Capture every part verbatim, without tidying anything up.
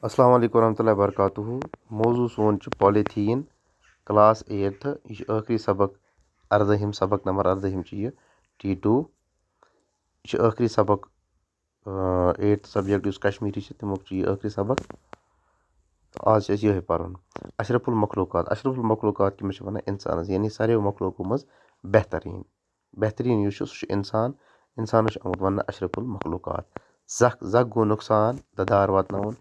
السلام علیکم ورحمۃ اللہ وبرکاتہ۔ موضوع سون چھُ پالیتھیٖن، کلاس ایٹتھ۔ یہِ چھُ ٲخری سبق، اَردٲہِم سبق، نمبر اَردٲہِم چھُ یہِ، ٹی ٹوٗ۔ یہِ چھُ ٲخری سبق، ایٹتھ سبجیکٹ یُس کشمیٖری چھُ، تَمیُک چھُ یہِ ٲخری سبق۔ تہٕ آز چھُ اَسہِ یِہوٚے پَرُن۔ اشرف المخلوقات، اشرف المخلوقات کٔمِس چھِ وَنان؟ اِنسانَس، یعنی ساروِیو مخلوقو منٛز بہتریٖن۔ بہتریٖن یُس چھُ، سُہ چھُ اِنسان۔ اِنسانَس چھُ آمُت وَننہٕ اشرف المخلوقات۔ زَکھ، زَکھ گوٚو نۄقصان، دَدار واتناوُن۔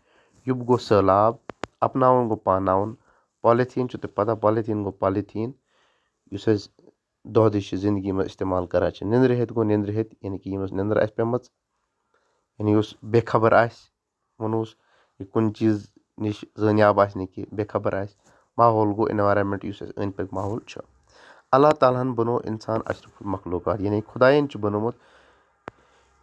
یُپ گوٚو سٔہلاب، اَپناوُن گوٚو پاناوُن۔ پالیتھیٖن چھُ تۄہہِ پَتہ، پالیتھیٖن گوٚو پالیتھیٖن، یُس أسۍ دۄہ دِش چھِ زِندگی منٛز اِستعمال کَران چھِ۔ نِندرِ ہیٚتھ گوٚو نِندرِ ہیٚتھ، یعنی کہِ ییٚمِس نِندٕر آسہِ پیٚمٕژ، یعنی یُس بے خبر آسہِ، ووٚنُس، یہِ کُنہِ چیٖز نِش زٲنیاب آسہِ نہٕ کینٛہہ، بے خبر آسہِ۔ ماحول گوٚو، environment، یُس اَسہِ أنٛدۍ پٔکۍ ماحول چھُ۔ اللہ تعالیٰ ہَن بَنوو اِنسان اشرف المخلوقات، یعنی خۄدایَن چھُ بَنوومُت،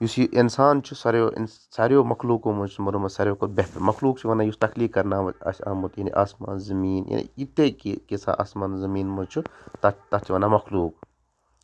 یُس یہِ اِنسان چھُ، ساروِیو اِنس-، ساروِیو مخلوقو منٛز چھُ بَنوومُت ساروِیو کھۄتہٕ بہتر۔ مخلوق چھِ وَنان، یُس تخلیٖق کَرنہٕ آمُت آسہِ آمُت، یعنی آسمان، زٔمیٖن، یعنی یہِ تہِ کہِ-، کیٛاہ سا آسمان زٔمیٖن منٛز چھُ، تَتھ، تَتھ چھِ وَنان مخلوق۔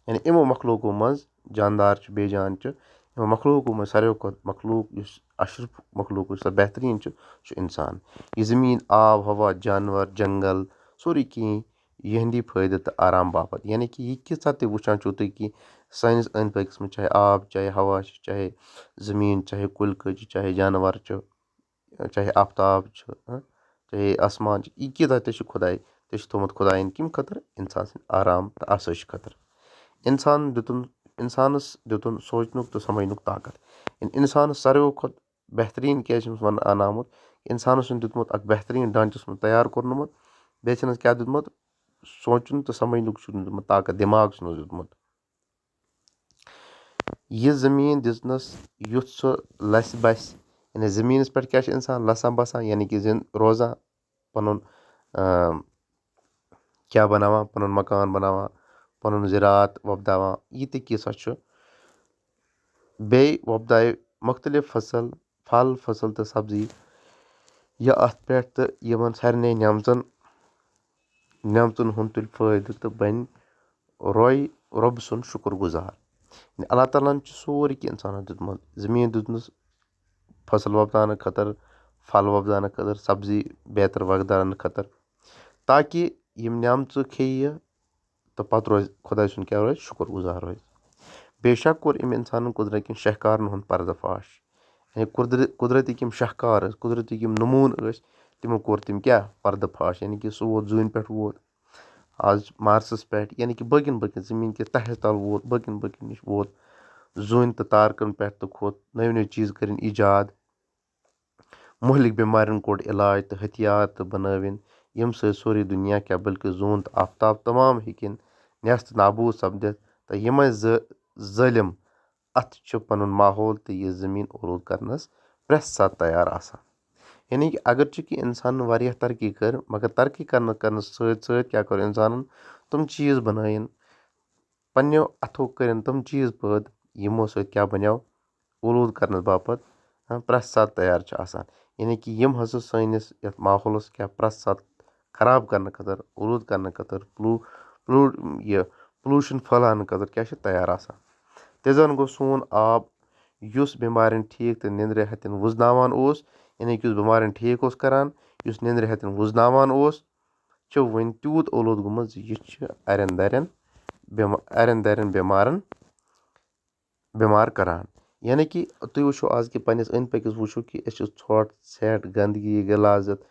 یعنی یِمو مخلوقو منٛز جاندار چھُ، بے جان چھُ، یِمو مخلوقو منٛز ساروِیو کھۄتہٕ مخلوق یُس اشرف مخلوق، یُس سا بہتریٖن چھُ، سُہ چھُ اِنسان۔ یہِ زٔمیٖن، آب، ہوا، جانور، جنگل، سورُے کینٛہہ یِہنٛدی فٲیدٕ تہٕ آرام باپتھ۔ یعنی کہِ یہِ کیٛاہ سا تہِ وٕچھان چھُو تُہۍ کہِ سٲنِس أنٛدۍ پٔکِس منٛز، چاہے آب، چاہے ہوا چھُ، چاہے زٔمیٖن، چاہے کُلۍ کٔٹۍ چھِ، چاہے جانور چھُ، چاہے آفتاب چھُ، ہاں، چاہے آسمان چھُ، یہِ کیٛاہ تہِ چھُ خۄداے، تہِ چھُ تھوٚومُت خۄدایَن کَمہِ خٲطرٕ؟ اِنسان سٕنٛدِ آرام تہٕ آسٲیِش خٲطرٕ۔ اِنسان دیُتُن، اِنسانَس دیُتُن سونٛچنُک تہٕ سَمجھنُک طاقت۔ یعنی اِنسانَس ساروِیو کھۄتہٕ بہتریٖن کیٛازِ چھُ أمِس وَننہٕ آمُت؟ اِنسانَس چھُنہٕ دیُتمُت اَکھ بہتریٖن ڈھانچہٕ اوسمُت تیار کوٚرنُمُت، بیٚیہِ چھُنَس کیٛاہ دیُتمُت؟ سونٛچُن تہٕ سَمجھنُک چھُنہٕ دیُتمُت طاقت، دٮ۪ماغ چھُنَس دیُتمُت۔ یہِ زٔمیٖن دِژنَس یُتھ سُہ لَسہِ بَسہِ، یعنی زٔمیٖنَس پٮ۪ٹھ کیٛاہ چھُ اِنسان لَسان بَسان، یعنی کہِ زِن-، روزان، پَنُن، آم، کیٛاہ بَناوان، پَنُن مکان بَناوان، پَنُن زِراعت وۄپداوان، یہِ تہِ کیٛاہ سا چھُ۔ بیٚیہِ وۄپداوِ مُختٔلِف فصل، پھل، فصل تہٕ سبزی، یہِ اَتھ پٮ۪ٹھ تہٕ یِمَن سارنٕے نعمژَن، نعمژَن ہُنٛد تُلہِ فٲیدٕ تہٕ بَنہِ روے رۄب سُنٛد شُکُر گُزار۔ یعنی اللہ تعالیٰ ہَن چھُ سورُے کینٛہہ اِنسانَس دیُتمُت، زٔمیٖن دیُتمُت فصل وۄپداونہٕ خٲطرٕ، پھل وۄپداونہٕ خٲطرٕ، سبزی بیتر وۄپداونہٕ خٲطرٕ، تاکہِ یِم نعمژٕ کھیٚیہِ یہِ تہٕ پَتہٕ روزِ خۄداے سُنٛد کیٛاہ روزِ؟ شُکُر گُزار روزِ۔ بے شک کوٚر أمۍ اِنسانَن قُدرت کٮ۪ن شاہکارَن ہُنٛد پردٕ فاش۔ یعنی قُدرت-، قُدرتٕکۍ یِم شاہکار ٲسۍ، قُدرتٕکۍ یِم نموٗنہٕ ٲسۍ، تِمو کوٚر تِم کیٛاہ؟ پردٕ فاش۔ یعنی کہِ سُہ ووت زوٗنہِ پٮ۪ٹھ ووت، آز چھِ مارسَس پٮ۪ٹھ، یعنی کہِ باقیَن باقیَن زٔمیٖن کہِ تہہِ تَل ووت، باقیَن باقیَن نِش ووت، زوٗنہِ تہٕ تارکَن پٮ۪ٹھ تہٕ کھوٚت، نٔوۍ نٔوۍ چیٖز کٔرِن ایجاد، مُہلِک بٮ۪مارٮ۪ن کوٚڑ علاج تہٕ ہتھیار تہٕ بنٲوِن، ییٚمہِ سۭتۍ سورُے دُنیا کیٛاہ بلکہِ زوٗن تہٕ آفتاب تمام ہیٚکِن نیست نابوٗد سپدِتھ۔ تہٕ یِمَے زٕ ظٲلِم اَتھٕ چھِ پَنُن ماحول تہٕ یہِ زٔمیٖن اولوٗد کرنَس پرٛٮ۪تھ ساتہٕ تیار آسان۔ یعنی کہِ اگرچہِ کہِ اِنسانَن واریاہ ترقی کٔر، مگر ترقی کرنہٕ، کرنَس سۭتۍ سۭتۍ کیٛاہ کوٚر اِنسانَن؟ تِم چیٖز بنٲیِن، پنٛنیو اَتھو کٔرِن تِم چیٖز پٲدٕ، یِمو سۭتۍ کیٛاہ بنیو؟ اولوٗد کرنَس باپتھ، ہاں، پرٛٮ۪تھ ساتہٕ تیار چھِ آسان۔ یعنی کہِ یِم ہسا سٲنِس یَتھ ماحولَس کیٛاہ پرٛٮ۪تھ ساتہٕ خراب کرنہٕ خٲطرٕ، اولوٗد کرنہٕ خٲطرٕ، پلوٗ-، پلوٗ-، یہِ پلوٗشن پھٔہلاونہٕ خٲطرٕ کیٛاہ چھِ تیار آسان؟ تیٚلہِ زَن گوٚو سون آب، یُس بٮ۪مارٮ۪ن ٹھیٖک تہٕ نِندرِ ہَتٮ۪ن وُزناوان اوس، یعنی کہِ یُس بٮ۪مارٮ۪ن ٹھیٖک اوس کران، یُس نِندرِ ہَتٮ۪ن وُزناوان اوس، چھُ وۄنۍ تیوٗت اولوٗد گوٚمُت زِ یہِ چھُ اَرٮ۪ن دَرٮ۪ن بٮ۪ما-، اَرٮ۪ن دَرٮ۪ن بٮ۪مارَن بٮ۪مار کران۔ یعنی کہِ تُہۍ وٕچھِو آز کہِ پنٛنِس أنٛدۍ پٔکِس وٕچھِو کہِ أسۍ چھِ ژھۄٹھ، ژھٮ۪ٹھ، گنٛدگی، غلاظت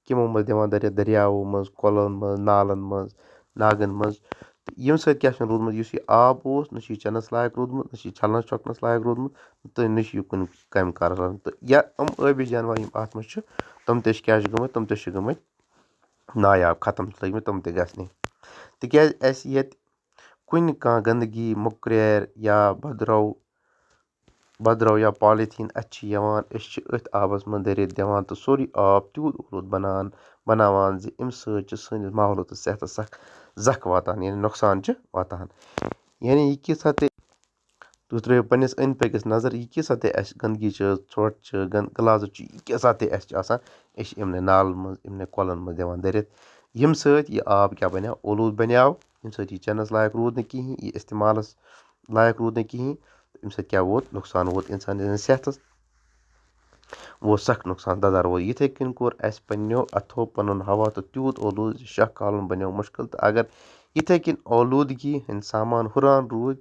کِمو منٛز دِوان دٔرِتھ؟ دٔریاوو منٛز، کۄلَن منٛز، نالَن منٛز، ناگَن منٛز۔ تہٕ ییٚمہِ سۭتۍ کیٛاہ چھُنہٕ روٗدمُت؟ یُس یہِ آب اوس، نہ چھُ یہِ چٮ۪نَس لایق روٗدمُت، نہ چھُ یہِ چھَلنَس چھۄکنَس لایق روٗدمُت، تہٕ نہ چھُ یہِ کُنہِ کامہِ کارَس لایق۔ تہٕ یا یِم ٲبی جانوَر یِم اَتھ منٛز چھِ، تِم تہِ چھِ کیٛاہ چھِ گٔمٕتۍ؟ تِم تہِ چھِ گٔمٕتۍ نایاب، ختم چھِ لٔگمٕتۍ تِم تہِ گژھنہِ۔ تِکیٛازِ اَسہِ ییٚتہِ کُنہِ کانٛہہ گنٛدگی، مۄکریر یا بدرو، بدرو یا پالیٖتھیٖن اَتھِ چھِ یِوان، أسۍ چھِ أتھۍ آبَس منٛز دٔرِتھ دِوان تہٕ سورُے آب تیوٗت اولوٗد بَنان، بَناوان زِ اَمہِ سۭتۍ چھِ سٲنِس ماحولَس تہٕ صحتَس سَخ زَکھ واتان، یعنی نۄقصان چھِ واتان۔ یعنی یہِ کیٛاہ سا تہِ تُہۍ ترٛٲیِو پنٛنِس أنٛدۍ پٔکِس نظر، یہِ کیٛاہ سا تہِ اَسہِ گنٛدگی چھِ، ژھۄٹھ چھِ، گن-، غلاظت چھُ، یہِ کیٛاہ سا تہِ اَسہِ چھِ آسان، أسۍ چھِ یِمنٕے نالَن منٛز، یِمنٕے کۄلَن منٛز دِوان دٔرِتھ، ییٚمہِ سۭتۍ یہِ آب کیٛاہ بَنیو؟ اولوٗد بَنیو، ییٚمہِ سۭتۍ یہِ چٮ۪نَس لایق روٗد نہٕ کِہیٖنۍ، یہِ استعمالَس لایق روٗد نہٕ کِہیٖنۍ، تہٕ اَمہِ سۭتۍ کیٛاہ ووت؟ نۄقصان ووت اِنسان سٕنٛدِس صحتَس۔ ووت سخ نۄقصان، دَزر ووت۔ یِتھَے کٔنۍ کوٚر اَسہِ پنٛنیو اَتھو پَنُن ہوا تہٕ تیوٗت اولوٗدٕ زِ شاہ کھالُن بنیو مُشکِل۔ تہٕ اگر یِتھَے کٔنۍ اولوٗدگی ہٕنٛدۍ سامان ہُران روٗدۍ،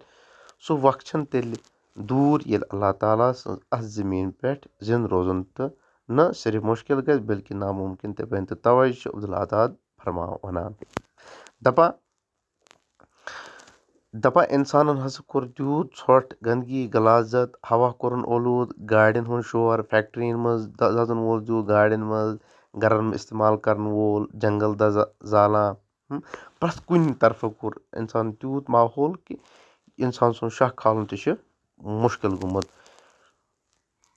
سُہ وقت چھُنہٕ تیٚلہِ دوٗر ییٚلہِ اللہ تعالیٰ سٕنٛز اَتھ زٔمیٖن پٮ۪ٹھ زِنٛدٕ روزُن تہٕ نہ صرف مُشکِل گژھِ بلکہِ نامُمکِن تہِ بنہِ۔ تہٕ توے چھُ عبدالاحد فرماوان، وَنان، دَپان، دَپان اِنسانَن ہسا کوٚر تیوٗت ژھۄٹھ، گنٛدگی، غلاظت، ہوا کوٚرُن اولوٗد، گاڑٮ۪ن ہُنٛد شور، فیکٹرین منٛز د- دَزَن وول تیوٗت، گاڑٮ۪ن منٛز، گرن منٛز استعمال کرن وول، جنگل دَزا زالان۔ ہُم، پرٛٮ۪تھ کُنہِ طرفہٕ کوٚر اِنسان تیوٗت ماحول کہِ اِنسان سُنٛد شاہ کھالُن تہِ چھُ مُشکِل گوٚمُت۔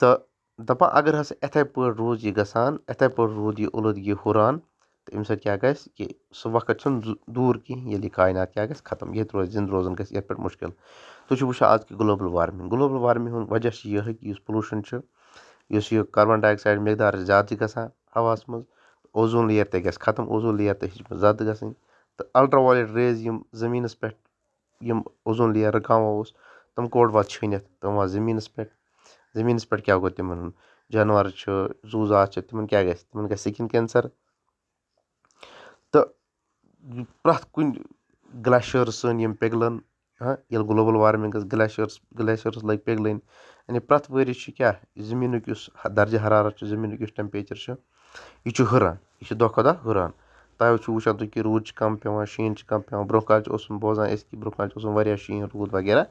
تہٕ دَپان، اگر ہسا یِتھَے پٲٹھۍ روٗز یہِ گژھان، یِتھَے پٲٹھۍ روٗد یہِ اولوٗدگی ہُران، تہٕ اَمہِ سۭتۍ کیٛاہ گژھِ کہِ سُہ وقت چھُنہٕ زُ- دوٗر کِہیٖنۍ، ییٚلہِ یہِ کاینات کیٛاہ گژھِ ختم، ییٚتہِ روزِ زِنٛدٕ روزُن گژھِ یَتھ پٮ۪ٹھ مُشکِل۔ تُہۍ چھِو وٕچھان آز کہِ گلوبل وارمِنٛگ، گلوبل وارمِنٛگ ہُنٛد وجہ چھُ یِہوٚے کہِ یُس پولوٗشن چھُ، یُس یہِ کاربن ڈاے آکسایڈ مقدار چھِ زیادٕ چھِ گژھان ہواہَس منٛز، اوزون لیئر تہِ گژھِ ختم، اوزون لیئر تہِ ہیٚچھ زیادٕ گژھٕنۍ، تہٕ الٹرٛا وایلیٹ ریز یِم زٔمیٖنَس پٮ۪ٹھ یِم اوزون لیئر رُکاوان اوس، تِم کوٚڑ وَتھ چھٔنِتھ، تِم وَتھ زٔمیٖنَس پٮ۪ٹھ۔ زٔمیٖنَس پٮ۪ٹھ کیٛاہ گوٚو تِمَن؟ جانوَر چھِ، زُو زاتھ چھِ، تِمَن کیٛاہ گژھِ؟ تِمَن گژھِ سِکِن کینسَر۔ تہٕ پرٛٮ۪تھ کُنہِ گلیشیرز سٲنۍ یِم پِگلَن، ہاں، ییٚلہِ گلوبل وارمنگ گژھِ، گلیشیرز، گلیشیرز لٔگۍ پِگلٕنۍ۔ یعنی پرٛٮ۪تھ ؤری چھُ کیٛاہ، زٔمیٖنُک یُس درجہ حرارت چھُ، زٔمیٖنُک یُس ٹیمپریچر چھُ، یہِ چھُ ہُران، یہِ چھُ دۄہ کھۄتہٕ دۄہ ہُران۔ تۄہہِ چھُو وٕچھان تُہۍ کہِ روٗد چھُ کَم پٮ۪وان، شیٖن چھُ کَم پٮ۪وان۔ برٛونٛہہ کالہِ چھُ اوسمُت بوزان أسۍ کہِ برٛونٛہہ کالہِ چھُ اوسمُت واریاہ شیٖن روٗد وغیرہ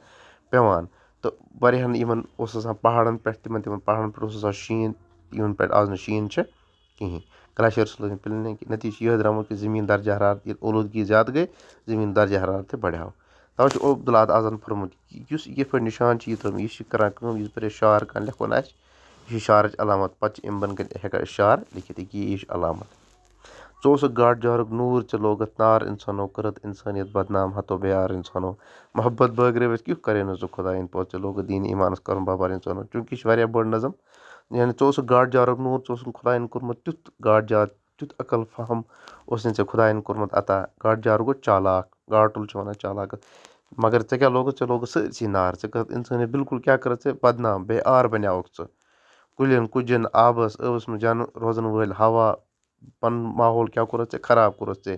پٮ۪وان۔ تہٕ واریاہَن یِمَن اوس آسان پہاڑَن پٮ۪ٹھ، تِمَن، تِمَن پہاڑَن پٮ۪ٹھ اوس آسان شیٖن، یِمَن پٮ۪ٹھ آز نہٕ شیٖن چھِ کِہیٖنۍ۔ گلیشیرز لٔگۍ پِگلٕنۍ، نتیٖجہٕ چھُ یِہوٚے درٛامُت کہِ زٔمیٖن درجہ حرارت، ییٚلہِ اولوٗدگی زیادٕ گٔے، زٔمیٖن درجہ حرارت تہِ بڑیو۔ تَوَے چھُ عبداللہ اعظم فرموت، یُس یہِ یِتھ پٲٹھۍ نِشان چھُ، یہِ ترٛٲومٕتۍ، یہِ چھُ کران کٲم، یِتھ پٲٹھۍ أسۍ شعر کانٛہہ لیکھو نہٕ اَسہِ، یہِ چھُ شعرٕچ علامت، پتہٕ چھِ اَمہِ بۄنہٕ کَنہِ ہٮ۪کان أسۍ شعر لیکھِتھ، یہِ کہِ یہِ چھِ علامت۔ ژٕ اوسُکھ گاڈ جارُک نوٗر، ژےٚ لوگُتھ نار اِنسانو، کٔرٕتھ اِنسٲنیت بدنام، ہتو بے یار اِنسانو۔ محبت بٲگرٲوِتھ کیُتھ کرے نہٕ ژٕ خۄدایَن پوٚز، ژےٚ لوگُتھ دیٖن ایٖمانَس کرُن ببر اِنسانو۔ چوٗنٛکہِ یہِ چھُ واریاہ بٔڑ نظم، یعنی ژٕ اوسُکھ گاڈ جارُک نوٗر، ژٕ اوسُکھ خۄدایَن کوٚرمُت تیُتھ گاڈ جار، تیُتھ عقل فہم اوس نہٕ ژےٚ خۄدایَن کوٚرمُت عطا۔ گاڈ جارُک گوٚو چالاک، گاڈ ٹُل چھِ وَنان چالاکَس۔ مگر ژےٚ کیٛاہ لوگُتھ؟ ژےٚ لوگُتھ سٲرسٕے نار، ژےٚ کٔرٕتھ اِنسٲنیت بِلکُل کیٛاہ کٔرٕتھ ژےٚ؟ بدنام، بے عار بنیوکھ ژٕ۔ کُلٮ۪ن، کُجٮ۪ن، آبَس، ٲوَس منٛز جانہٕ روزَن وٲلۍ ہوا، پَنُن ماحول کیٛاہ کوٚرُتھ ژےٚ؟ خراب کوٚرُھتھ ژےٚ۔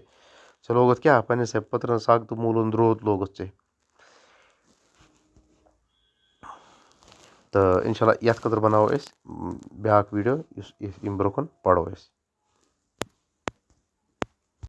ژےٚ لوگُتھ کیٛاہ؟ پنٛنِس ہے پٔترَن سَگ تہٕ موٗلُن درٛوت لوگُتھ ژےٚ۔ تہٕ اِنشاء اللہ یَتھ خٲطرٕ بَناوو أسۍ، م، بیٛاکھ ویٖڈیو، یُس، یُس ییٚمہِ برٛونٛہہ کُن پَرو أسۍ۔